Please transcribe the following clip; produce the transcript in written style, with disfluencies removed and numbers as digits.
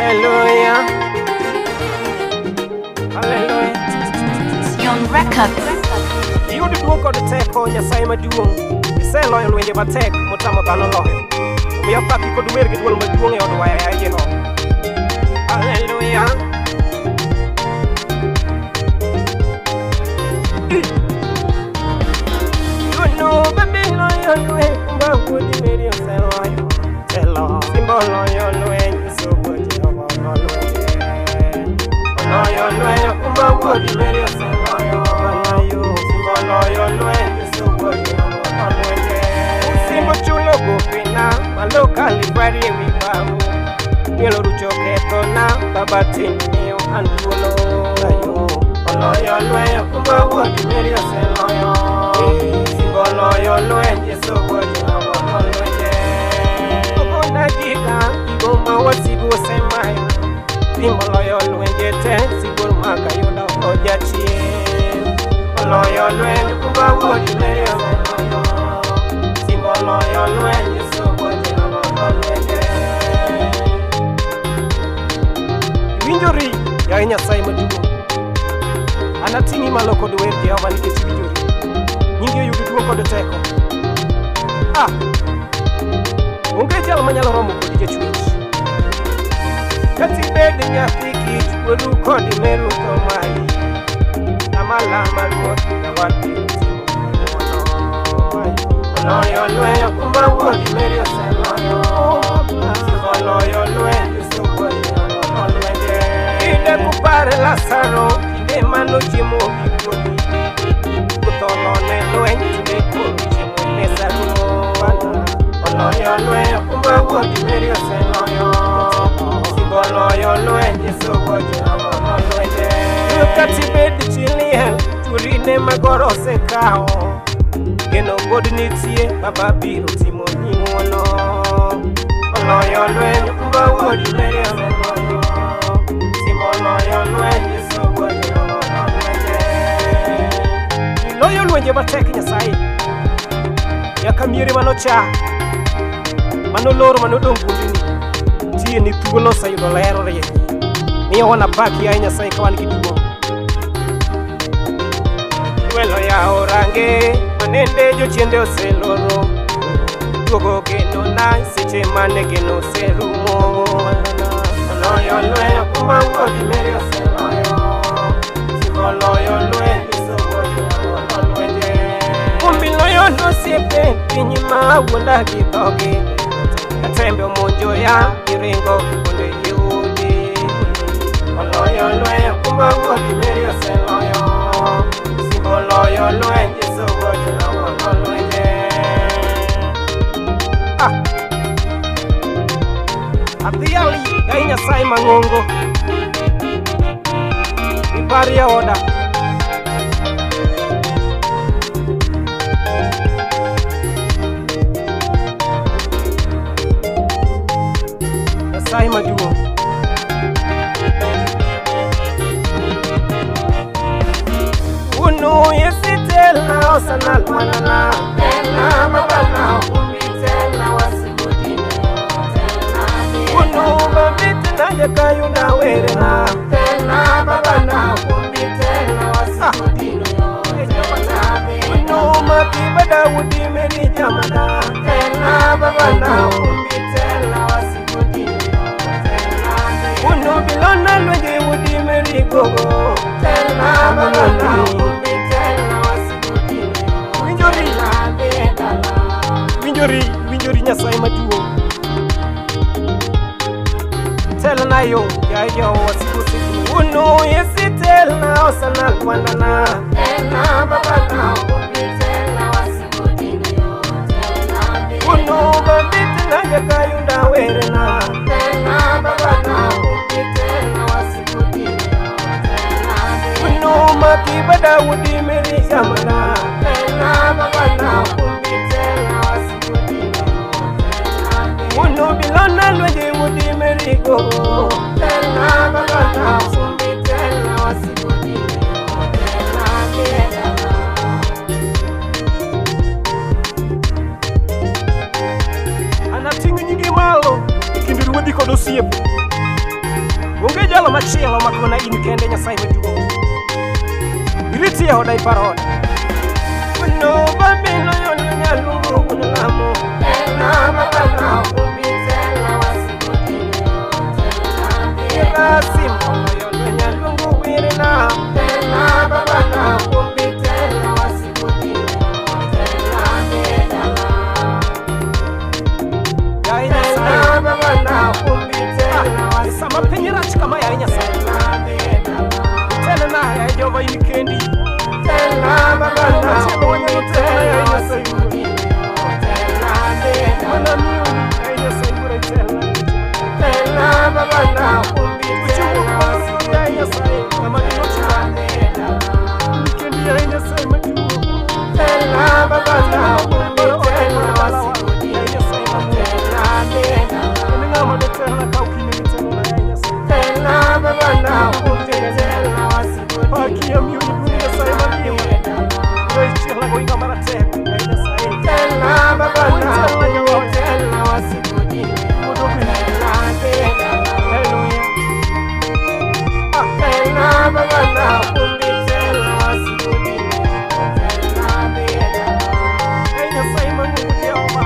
Hallelujah. Hallelujah. Young Records. Iyud duong' kod teko Nyasaye maduong'. Iseloyo lwenje matek motamo dhano loyo. Omiyo apaki kod wer gi dwol maduong' e od waya yaye Jehova. Hallelujah. Yuno babiloyo lweny kumba wuodi Mary oseloyo. Telo simba oloyo lweny Yesu wuod Jehova olo lwenje. Oloyo lweny kumba wuodi Mary oseloyo. Oloyo simba oloyo lweny Yesu wuod Jehova olo lwenje. Simba ochulo gopena malo Kalvari ewi bao. Mielo rucho kethona baba tinde miyo an thuolo. Ayo oloyo lweny kumba wuod Mary oseloyo. Simba oloyo lweny Yesu wuod Jehova olo lwenje. Ogona giga gigo ma wasigu osemayo. Simba oloyo lwenje te sibuor maka yudo ojachien. Oloyo lweny kumba wuod Mary oseloyo. Simba oloyo lweny Yesu wuod Jehova olo lwenje. Iwinjori, yaye Nyasaye maduong'. Anating'i malo kod wer Jehova nikech iwinjori. Nyingi oyud duong' kod teko. Ah! Onge jal manyalo romo kodi jachwech. Kata ibed nyathi kich, wuoru kod meru tho mayi. Lama lama ruoth, jawar biro timo ng'wono. Oloyo lweny kumba wuod Mary oseloyo. Oloyo lweny Yesu wuod Jehova olo lwenje. Kinde kupare Lazaro, kinde manochiemo gi wuodi. Ruoth olone lweny, tinde koro chiemo e mesa ruoth. Oloyo lweny kumba wuod Mary oseloyo. Simba oloyo lweny Yesu wuod Jehova olo lwenje. Kata ibed chi liel, chwori ne magoro osekawo. Geno pod nitie, baba biro timo ni ng'wono. Oloyo lweny kumba wuod Mary oseloyo. Simba oloyo lweny Yesu wuod Jehova olo lwenje. Iloyo lwenje matek Nyasaye. Nyaka miere manocha, manolor manodong' gundni. Tie ni thuolo oseyudo ler orieny. Miyo wanapaki yaye Nyasaye ka wan gi duong'. Welo yawo range manende jochiende oseloro. Duogo geno na seche mane geno oserumo. Oloyo lweny kuma wuod Mary oseloyo. Simba oloyo lweny Yesu wuod Jehova olo lwenje. Kumbi loyo nosiepe piny ma wuonda gi dhogi. Katembe omonjo ya iringo mondo iyudi. Oloyo lweny kumba wuod Mary oseloyo. Simba oloyo lweny Yesu wuod Jehova olo lwenje. Ah. Adhiali yaye Nyasaye mang'ongo. Iparie oda. Nyasaye maduong'. Unu yesitela osana lwanana. Tena baba na umbi tena wasikudine tena Unu babiti na jakayunda werena. tena baba na umbi tena wasikudine tena Unu makiba Daudi meri jamana. tena baba na umbi tena wasikudine tena Unu bilona lwenje wudi meri gogo. tena baba na umbi tena wasikudine Winjori, tena winjori, winjori Nyasaye maduong'. Telna yo, yaye Jehova wasigu siku. Unu yesitelna osana lwanana. tena baba na umbi tena wasikudine tena Unu babiti na jakayunda werena. tena baba na umbi tena wasikudine tena Unu makiba Daudi meri jamana. tena baba na umbi tena wasikudine tena Unu bilona lwenje wudi meri gogo. tena baba na umbi tena wasikudine tena tena Anating' nyingi malo e kind ruodhi kod osiepe. Onge jalo machielo mak mana in kende Nyasaye maduong'. Iriti e oda ipar oda. No babilo yono nyaluongo wuon lamo. Irasi moloyo no nyaluongo wirna. Yaye Nyasaye. Ah, sama piny rach kama yaye Nyasaye. Itelna yaye Jehova in kendi. Machielo wanyalo telona yaye Nyasaye wuoro. Mana miyo yaye Nyasaye wuoro itelna. Uchungu mar yaye Nyasaye ng'ama dinochwa. In kendi yaye Nyasaye maduong'. Yaye Nyasaye maduong'. En ng'ama dotelna ka ok in ema itelona yaye Nyasaye. Paki amiyo ni duong' Nyasaye mangima. Weche chielna goinga maratego yaye Nyasaye. Itelna Jehova. Mondo obed. Hallelujah. Yaye Nyasaye mang'ongo Jehova.